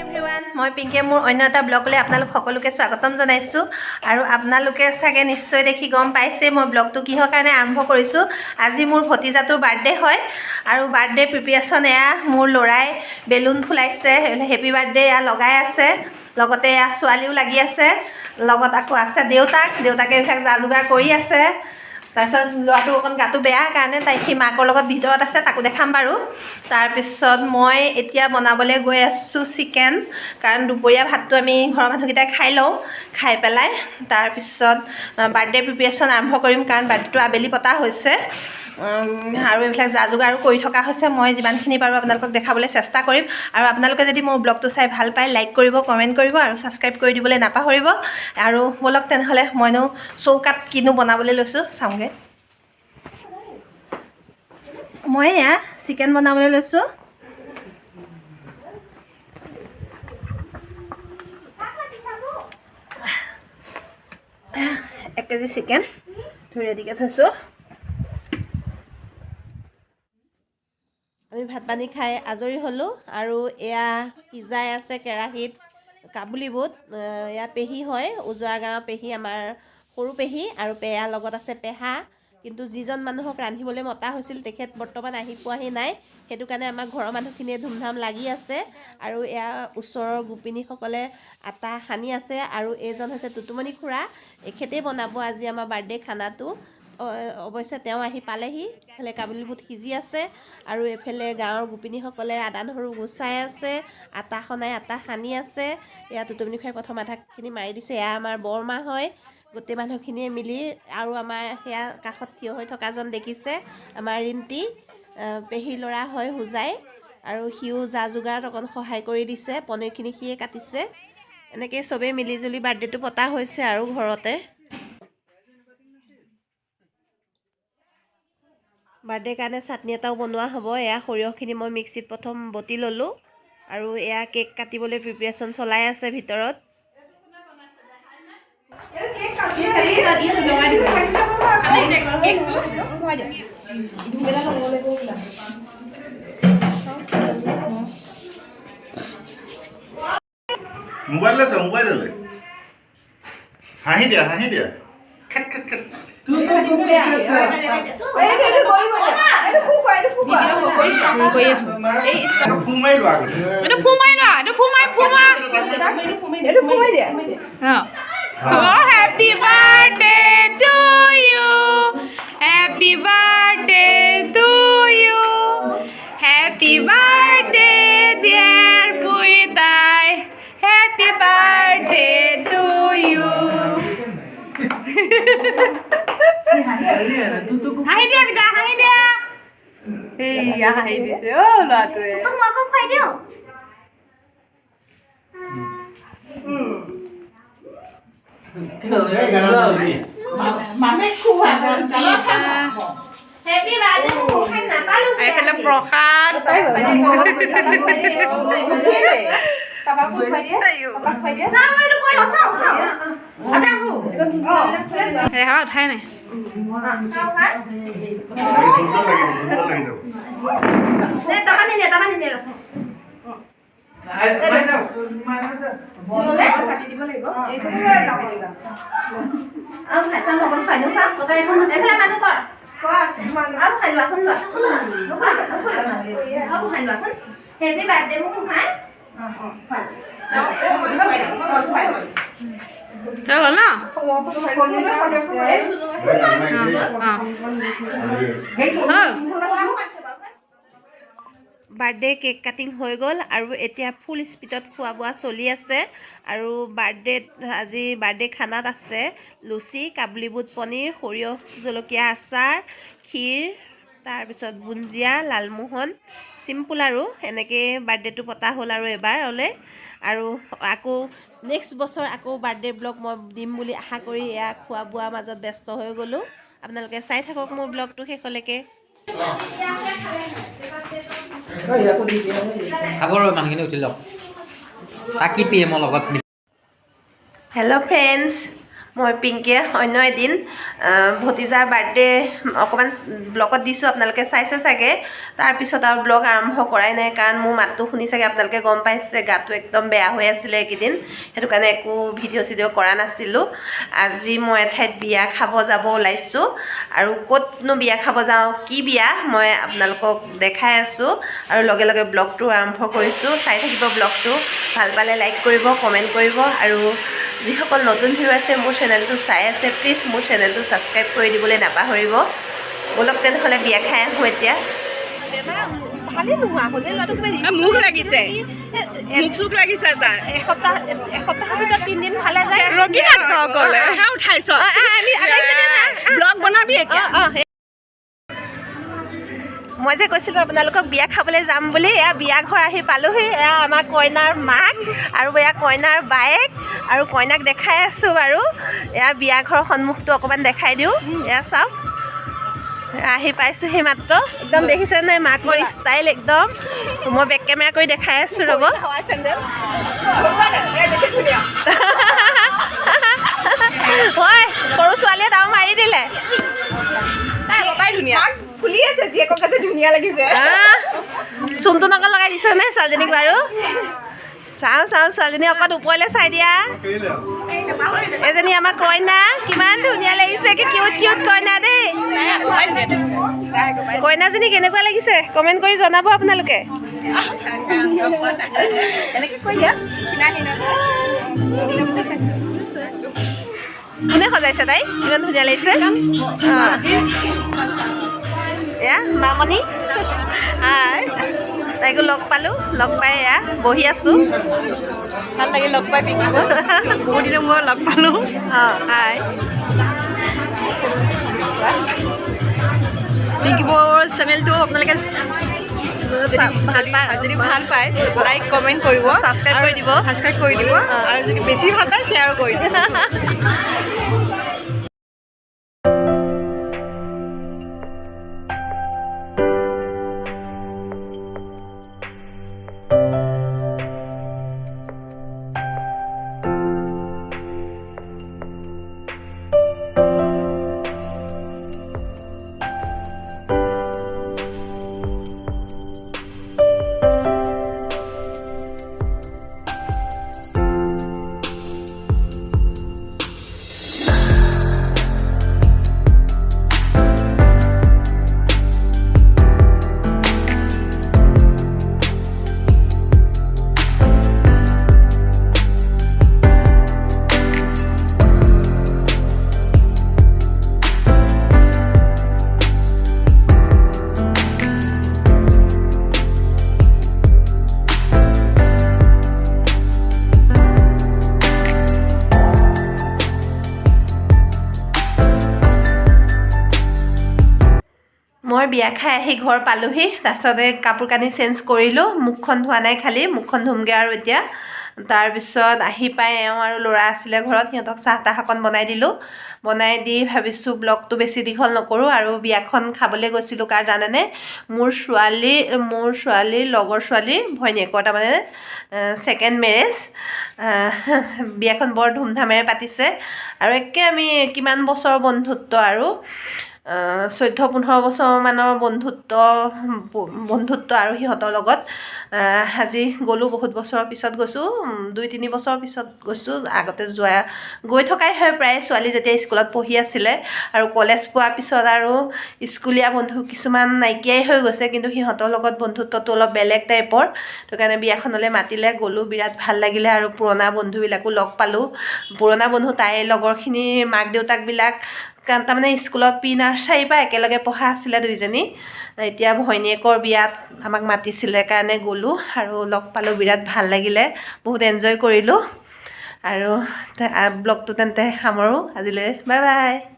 Everyone, মই পিংকে মোৰ অন্য এটা ব্লগলৈ আপোনালোক সকলোকে স্বাগতম জনাইছোঁ। আৰু আপোনালোকে চাগে নিশ্চয় দেখি গম পাইছে মই ব্লগটো কিহৰ কাৰণে আৰম্ভ কৰিছোঁ। আজি মোৰ ভতিজাটোৰ বাৰ্থডে হয় আৰু বাৰ্থডে প্ৰিপেৰেশ্যন এয়া মোৰ ল'ৰাই বেলুন ফুলাইছে, হেপী বাৰ্থডে এয়া লগাই আছে, লগতে এয়া ছোৱালীও লাগি আছে, লগত আকৌ আছে দেউতাক। দেউতাকে এইবিলাক যা যোগাৰ কৰি আছে। তাৰপিছত ল'ৰাটো অকণ গাটো বেয়া কাৰণে তাই সি মাকৰ লগত ভিতৰত আছে, তাকো দেখাম বাৰু। তাৰপিছত মই এতিয়া বনাবলৈ গৈ আছোঁ চিকেন, কাৰণ দুপৰীয়া ভাতটো আমি ঘৰৰ মানুহকেইটাই খাই লওঁ। খাই পেলাই তাৰপিছত বাৰ্থডে প্ৰিপেৰেশ্যন আৰম্ভ কৰিম, কাৰণ বাৰ্থডেটো আবেলি পতা হৈছে। আৰু এইবিলাক যা যোগাৰো কৰি থকা হৈছে। মই যিমানখিনি পাৰোঁ আপোনালোকক দেখাবলৈ চেষ্টা কৰিম। আৰু আপোনালোকে যদি মোৰ ব্লগটো চাই ভাল পায়, লাইক কৰিব, কমেণ্ট কৰিব আৰু ছাবস্ক্ৰাইব কৰি দিবলৈ নাপাহৰিব। আৰু ব'লক তেনেহ'লে, মইনো চৌকাত কিনো বনাবলৈ লৈছোঁ চাওঁগৈ। মই এয়া চিকেন বনাবলৈ লৈছোঁ। 1 কেজি চিকেন ধুই ৰেডিকৈ থৈছোঁ। আমি ভাত পানী খাই আজৰি হ'লোঁ আৰু এয়া সিজাই আছে কেৰাহীত কাবুলী বুট। এয়া পেহী হয়, উজোৱা গাঁৱৰ পেহী, আমাৰ সৰু পেহী। আৰু পেয়া লগত আছে পেহা। কিন্তু যিজন মানুহক ৰান্ধিবলৈ মতা হৈছিল, তেখেত বৰ্তমান আহি পোৱাহি নাই। সেইটো কাৰণে আমাৰ ঘৰৰ মানুহখিনিয়ে ধুমধাম লাগি আছে। আৰু এয়া ওচৰৰ গোপিনীসকলে আটা সানি আছে। আৰু এইজন হৈছে টুটুমণি খুৰা, এখেতেই বনাব আজি আমাৰ বাৰ্থডে খানাটো। অৱশ্যে তেওঁ আহি পালেহি। এইফালে কাবুলী বুট সিজি আছে আৰু এইফালে গাঁৱৰ গোপিনীসকলে আদা নহৰু গুচাই আছে, আটা সনাই আটা সানি আছে। এয়া টুটুমণি খুৰাই প্ৰথম আধাখিনি মাৰি দিছে। এয়া আমাৰ বৰমা হয়। গোটেই মানুহখিনিয়ে মিলি আৰু আমাৰ সেয়া কাষত থিয় হৈ থকাজন দেখিছে, আমাৰ ৰিণ্টি পেহীৰ ল'ৰা হয় হোজাই। আৰু সিও যা যোগাৰত অকণ সহায় কৰি দিছে, পনীৰখিনি সিয়ে কাটিছে। এনেকৈ চবেই মিলি জুলি বাৰ্থডেটো পতা হৈছে আৰু ঘৰতে। বাৰ্থডেৰ কাৰণে চাটনি এটাও বনোৱা হ'ব। এয়া সৰিয়হখিনি মই মিক্সিত প্ৰথম বটি ল'লোঁ আৰু এয়া কেক কাটিবলৈ প্ৰিপেৰেশ্যন চলাই আছে ভিতৰত। মোবাইললৈ চা, মোবাইললৈ। হাঁহি দিয়া, হাঁহি দিয়া। খেট খেট খেট। কৰি আছো। ফু মাৰি লোৱা আগতে। এইটো ফু মাৰি লোৱা, এইটো ফু মাৰি, ফু মাৰ। অ, happy birthday to you, happy birthday to you, happy birthday dear পুইতাই, happy birthday to you. হাঁহি দিয়া বিতা, হাঁহি দিয়া। এইয়া হাঁহি দিছে অ ল'ৰাটোৱে। এই গানত দিবি। হেপী বাৰ্থডে, মই নাপালোঁ। এইফালে প্ৰসাদ। চাওঁ, এইটো কৈ লওঁ, চাওঁ চাওঁ। ৰেহা উঠাই নাই। এই ধূপডাল লাগিব, ধূপডাল লাগি যাব। নে তাৰপা নিনিয়ে, তাৰপা নিনিয়ে, ৰখ। আৰু খাই চাম, অকণ খুৱাই দিওঁ, চাওঁ। এইফালে মানুহ কৰ। আৰু খাই লোৱা, শুন লোৱা। নোখোৱা, নোখোৱা, আৰু খাই লোৱা, শুন। হেপী বাৰ্থডে মোক খুৱাই। অঁ অঁ, খুৱাই। অঁ, খুৱাই। হৈ গ'ল ন? এই গান মাৰিছে। অঁ, হ'ল। বাৰ্থডে কেক কাটিং হৈ গ'ল আৰু এতিয়া ফুল স্পীডত খোৱা বোৱা চলি আছে। আৰু বাৰ্থডেত আজি বাৰ্থডে খানাত আছে লুচি, কাবুলী বুট পনীৰ, সৰিয়হ জলকীয়া আচাৰ, ক্ষীৰ, তাৰপিছত বুঞ্জিয়া, লালমোহন। চিম্পুল আৰু এনেকেই বাৰ্থডেটো পতা হ'ল আৰু এবাৰলৈ। আৰু আকৌ নেক্সট বছৰ আকৌ বাৰ্থডে ব্লগ মই দিম বুলি আশা কৰি এয়া খোৱা বোৱাৰ মাজত ব্যস্ত হৈ গ'লোঁ। আপোনালোকে চাই থাকক মোৰ ব্লগটো শেষলৈকে। খাব ৰ, মানুহখিনি উঠি লওক। তাক কি পি এমৰ লগত। হেল্ল' ফ্ৰেণ্ডছ, মই পিংকীয়ে অন্য এদিন ভতিজাৰ বাৰ্থডে অকণমান ব্লগত দিছোঁ, আপোনালোকে চাইছে চাগে। তাৰপিছত আৰু ব্লগ আৰম্ভ কৰাই নাই, কাৰণ মোৰ মাতটো শুনি চাগে আপোনালোকে গম পাইছে গাটো একদম বেয়া হৈ আছিলে এইকেইদিন, সেইটো কাৰণে একো ভিডিঅ' চিডিঅ' কৰা নাছিলোঁ। আজি মই এঠাইত বিয়া খাব যাব ওলাইছোঁ আৰু ক'তনো বিয়া খাব যাওঁ, কি বিয়া মই আপোনালোকক দেখাই আছোঁ আৰু লগে লগে ব্লগটো আৰম্ভ কৰিছোঁ। চাই থাকিব ব্লগটো, ভাল পালে লাইক কৰিব, কমেণ্ট কৰিব আৰু যিসকল নতুন ভিউ আছে মোৰ চেনেলটো চাই আছে, প্লিজ মোৰ চেনেলটো ছাবস্ক্ৰাইব কৰি দিবলৈ নাপাহৰিব। ব'লক তেনেহ'লে বিয়া খাই আহোঁ। এতিয়া ভালেই নোহোৱা হ'লে মুখ লাগিছে, মুখ চুখ লাগিছে তাৰ। এসপ্তাহৰ ভিতৰত 3 দিন ভালে যায়। ৰগী নাটক উঠাইছ, ব্লগ বনাবি এতিয়া। মই যে কৈছিলোঁ আপোনালোকক বিয়া খাবলৈ যাম বুলি, এয়া বিয়া ঘৰ আহি পালোহি। এয়া আমাৰ কইনাৰ মাক আৰু এয়া কইনাৰ বায়েক আৰু কইনাক দেখাই আছোঁ বাৰু। এয়া বিয়া ঘৰৰ সন্মুখটো অকণমান দেখাই দিওঁ। এয়া চাওক, আহি পাইছোঁহি মাত্ৰ। একদম দেখিছে নাই মাকৰ ষ্টাইল একদম। মই বেক কেমেৰা কৰি দেখাই আছোঁ, ৰ'ব। হয়, সৰু ছোৱালীয়ে দাও মাৰি দিলে। ফুলি আছে জীয়েকক আছে, ধুনীয়া লাগিছে। চোনটো নকল লগাই দিছে নে ছোৱালীজনীক বাৰু? চাওঁ চাওঁ, ছোৱালীজনী অকণ ওপৰলৈ চাই দিয়া। এজনী আমাৰ কইনা, কিমান ধুনীয়া লাগিছে, কি কিউট কিউট কইনা দেই। কইনাজনী কেনেকুৱা লাগিছে কমেণ্ট কৰি জনাব আপোনালোকে। কোনে সজাইছে তাই, ইমান ধুনীয়া লাগিছে। এয়া মামনি, তাইকো লগ পালোঁ, লগ পাই এয়া বহি আছোঁ। ভাল লাগিল লগ পাই পিংকি, বহুত দিনৰ মূৰত লগ পালোঁ। হাই পিংকি বৌৰ চেনেলটো আপোনালোকে যদি ভাল পায় লাইক কমেণ্ট কৰিব, ছাবস্ক্ৰাইব কৰি দিব, ছাবস্ক্ৰাইব কৰি দিব আৰু যদি বেছি ভাল পায় শ্বেয়াৰো কৰি দিব। মই বিয়া খাই আহি ঘৰ পালোহি, তাৰপিছতে কাপোৰ কানি চেঞ্জ কৰিলোঁ, মুখখন ধোৱা নাই, খালি মুখখন ধুমগৈ আৰু এতিয়া। তাৰপিছত আহি পাই এওঁ আৰু ল'ৰা আছিলে ঘৰত, সিহঁতক চাহ তাহ অকণ বনাই দিলোঁ। বনাই দি ভাবিছোঁ ব্লগটো বেছি দীঘল নকৰোঁ। আৰু বিয়াখন খাবলৈ গৈছিলোঁ কাৰ জানেনে? মোৰ ছোৱালীৰ লগৰ ছোৱালীৰ ভৈনীয়েকৰ, তাৰমানে ছেকেণ্ড মেৰেজ। বিয়াখন বৰ ধুমধামেৰে পাতিছে আৰু একে আমি কিমান বছৰৰ বন্ধুত্ব আৰু 14-15 বছৰমানৰ বন্ধুত্ব আৰু সিহঁতৰ লগত আজি গ'লোঁ, বহুত বছৰৰ পিছত গৈছোঁ, 2-3 বছৰৰ পিছত গৈছোঁ। আগতে যোৱা গৈ থকাই হয় প্ৰায়, ছোৱালী যেতিয়া স্কুলত পঢ়ি আছিলে আৰু কলেজ পোৱাৰ পিছত আৰু স্কুলীয়া বন্ধু কিছুমান নাইকিয়াই হৈ গৈছে, কিন্তু সিহঁতৰ লগত বন্ধুত্বটো অলপ বেলেগ টাইপৰ। সেইটো কাৰণে বিয়াখনলৈ মাতিলে, গ'লোঁ, বিৰাট ভাল লাগিলে আৰু পুৰণা বন্ধুবিলাকো লগ পালোঁ। পুৰণা বন্ধু তাইৰ লগৰখিনিৰ মাক দেউতাকবিলাক, কাৰণ তাৰমানে স্কুলত প্ৰি নাৰ্চাৰীৰ পৰা একেলগে পঢ়া আছিলে দুইজনী। এতিয়া ভৈনীয়েকৰ বিয়াত আমাক মাতিছিলে কাৰণে গ'লোঁ আৰু লগ পালোঁ, বিৰাট ভাল লাগিলে, বহুত এনজয় কৰিলোঁ। আৰু ব্লগটো তেন্তে সামৰোঁ আজিলৈ, বাই বাই।